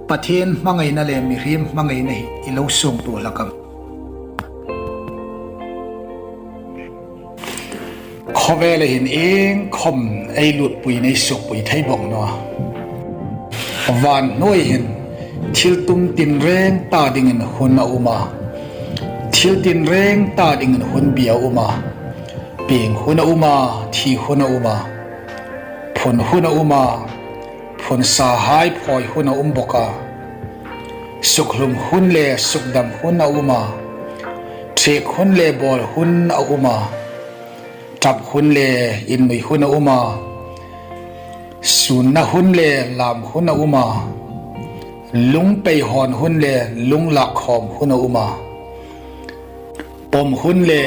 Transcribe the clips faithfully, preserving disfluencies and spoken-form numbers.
Pathien hmangaina le mihriem hmangaina hi i lo suongtuo hlak am? Khawvela hin iengkhawm ei lutpuiin ei sukpui thei bawk naw a. Van hnuoia hin thil tum tinreng ta dingin hun a um a, thil tinreng ta dingin hun bia a um a, pieng hun a um a, thi hun a um a, phun hun a um a, phun sahai phawi hun a um bawk a, sukhlum hun le sukdam hun a um a, ṭhiek hun le bawl hun a um a, ṭap hun le innui hun a um a, sunna hun le lam hun a um a, lung pei hawn hun le lung lak khawm hun a um a, pawm hun le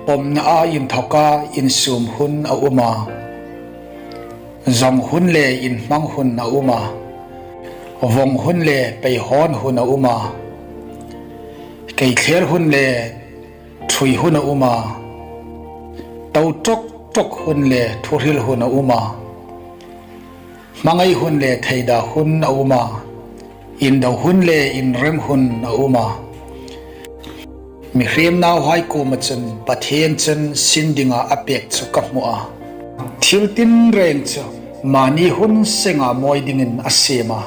pawmna a inthawka insum hun a um a, zawng hun le inhmang hun a um a, vawng hun le pei hawn hun a um a, keithlel hun le ṭhui hun a um a, to ṭawk ṭawk hun le thuhril hun a um a, hmangai hun le theida hun a um a, indo hun le inrem hun a um a. Mihriem nauhai kuoma chun Pathien chun sin dinga a pek chu ka hmu a. Thil tinreng chu mani hun senga mawi dingin a siem a.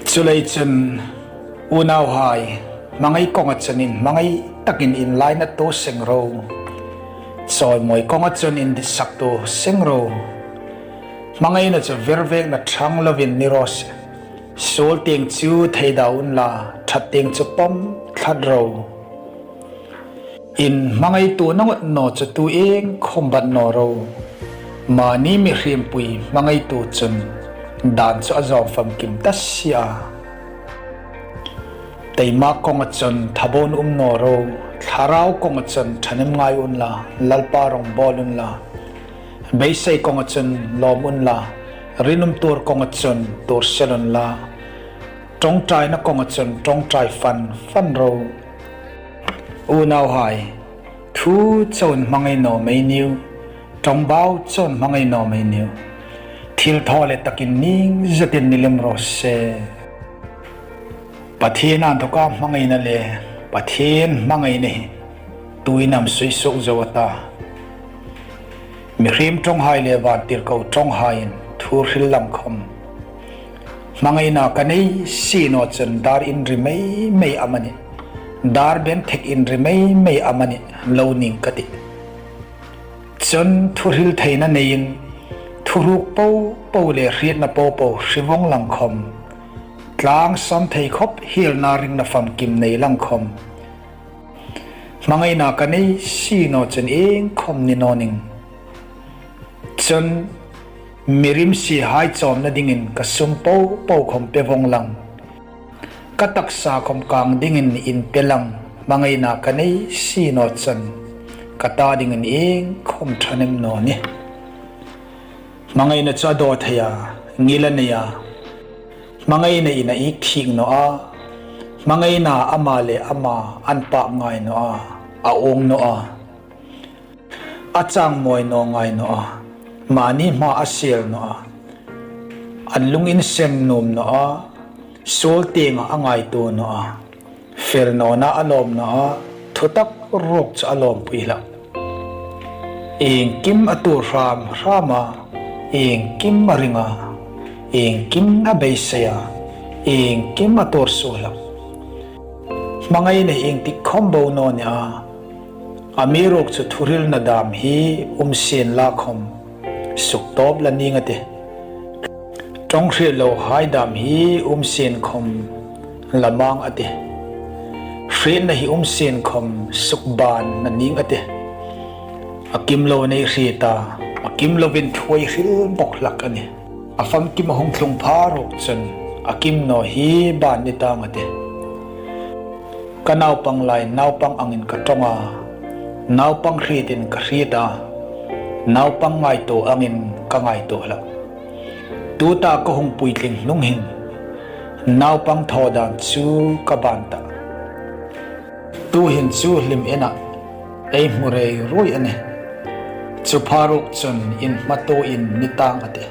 Chuleiin chun unauhai, hmangai kawnga chun inhmangai takin inlainattu seng ro. Chawimawi kawnga chun inditsaktu seng ro. Hmangaina chu vervekna ṭhang lovin ni raw se. Suol tieng chu theida unla, ṭhat tieng chu pawm tlat ro. Inhmangaituona ngot naw chu tu iengkhawm bat naw ro. Mani mihriempui hmangaitu chun dan chu a zawm famkim ta si a. Taimak kawnga chun thabawn um naw ro. Thlarau kawnga chun ṭhahnem ngai unla, Lalpa rawngbawl unla. Beisei kawnga chun lawm unla, rinum tuor kawnga chun tuorsel unla, ṭawngṭaina kawnga chun ṭawngṭai fan fan ro. Unauhai, thu chauin hmangai naw mei niu, ṭawngbau chauin hmangai naw mei niu. Thilthaw le takin ning zetin ni lem raw se. Pathien inthawka hmangaina le Pathien hmangaina hi tuin am suisuok zo a ta. Mihriem ṭawnghai le vantirko ṭawnghaiin thu hril lang khawm, hmangaina ka nei si naw chun dar inri mei mei amanih, dar benthek inri mei mei amanih lo ning ka tih. Chun thuhril theina neiin, thuruk po po le hrietna po po hre vawng lang khawm, tlang sam thei khawp hielna ringna famkim nei lang khawm, hmangaina ka nei si naw chun iengkhawm ni naw ning. Chun mi rimsihai chawmna dingin ka sum po po khawm pe vawng lang, ka taksa khawm kang dingin inpe lang, hmangaina ka nei si naw chun ka ta dingin iengkhawm ṭhahnem naw nih. Hmangaina chu a daw thei a, ngil a nei a. Hmangaina in a ikthieng naw a. Hmangaina ama le ama an pak ngai naw a, a awng naw a. A changmawi naw ngai naw a, mani hma a sel naw a, an lung insem nuom naw a, suol tienga a ngaituo naw a, fel nawna a lawm naw a, thutak ruok chu a lawmpui hlak. Iengkim a tuor hram hram a, iengkim a ring a, iengkim a beisei a, iengkim a tuor suol hlak. Hmangaina iengtik khawm bo naw ni a. Amiruokchu thuhrilna dam hi um sienla khawm suktawp la ning a tih. Ṭawng hriet lohai dam hi um sien khawm la mang a tih. Hrietna hi um sien khawm sukban la ning a tih. A kim loin ei hriet a, a kim loin thu ei hril bawk hlak a nih. A famkim a hung tlung pha ruok chun a kim naw hi ban ni tang a tih. Ka naupang lai naupang angin ka ṭawng a, naupang hrietin ka hriet a, naupang ngaituo angin ka ngaituo hlak. Tuta ka hung puitling hnung hin naupang thaw dan chu ka ban tah. Tuhin chu hlim ena ei hmu rei ruoi a nih. Chu pha ruok chun inhmatuoin ni tang a tih.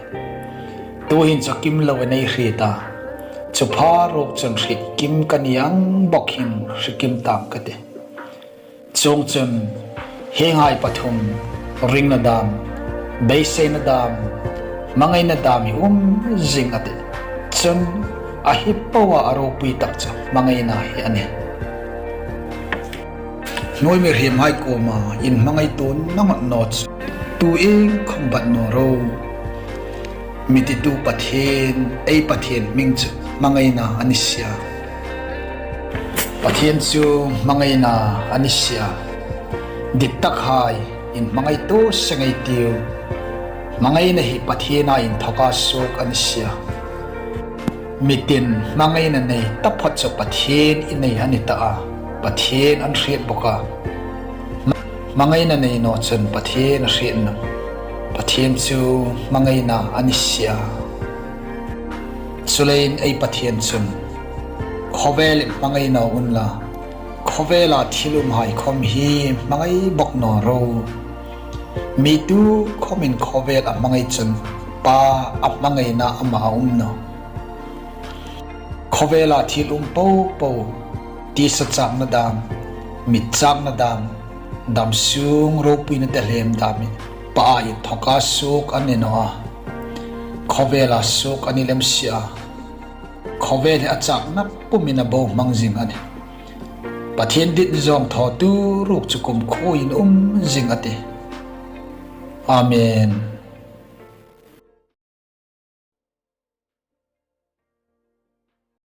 Tuhin chu a kim loin ei hriet a, Chu pha ruok chun hriet kim ka ni ang bawk hin hre kim tang ka tih. Chuongchun, hienghai pathum, ringna dam, beiseina dam, hmangaina dam hi um zing a tih. Chun, a hi poa a ropui tak chu hmangaina hi a nih. Hnuoi mihriemhai kuoma inhmangaituo ngat naw chu, tu iengkhawm bat naw ro. Mi titu Pathien, ei Pathien hming chu hmangaina a ni si a. Pathien chu hmangaina a ni si a. Dittakhai, inhmangaituo seng ei tiu. Hmangaina hi Pathiena inthawka suok a ni si a. Mi tin hmangaina nei taphawt chu Pathien i nei a ni ta a, Pathien an hriet bawk a. Hmangaina nei naw chun Pathien a hriet nawh. Pathien chu hmangaina a ni si a. Chuleiin ei Pathien chun, khawvel hmangai naw unla, khawvela thil umhai khawm hi hmangai bawk naw ro. Mi tu khawmin khawvel a hmangai chun Pa a hmangaina ama a um nawh. Khawvela thil um popo, tisa châkna dam, mit châkna dam, damsung ropuina tehlem dam hi Pa inthawka suok a ni naw a. Khawvela suok a ni lem si a. Khawvel hi a châkna pumin a bohmang zing a nih. Pathien dit zawng thawtu ruok chu kumkhuoin um zing a tih. Amen.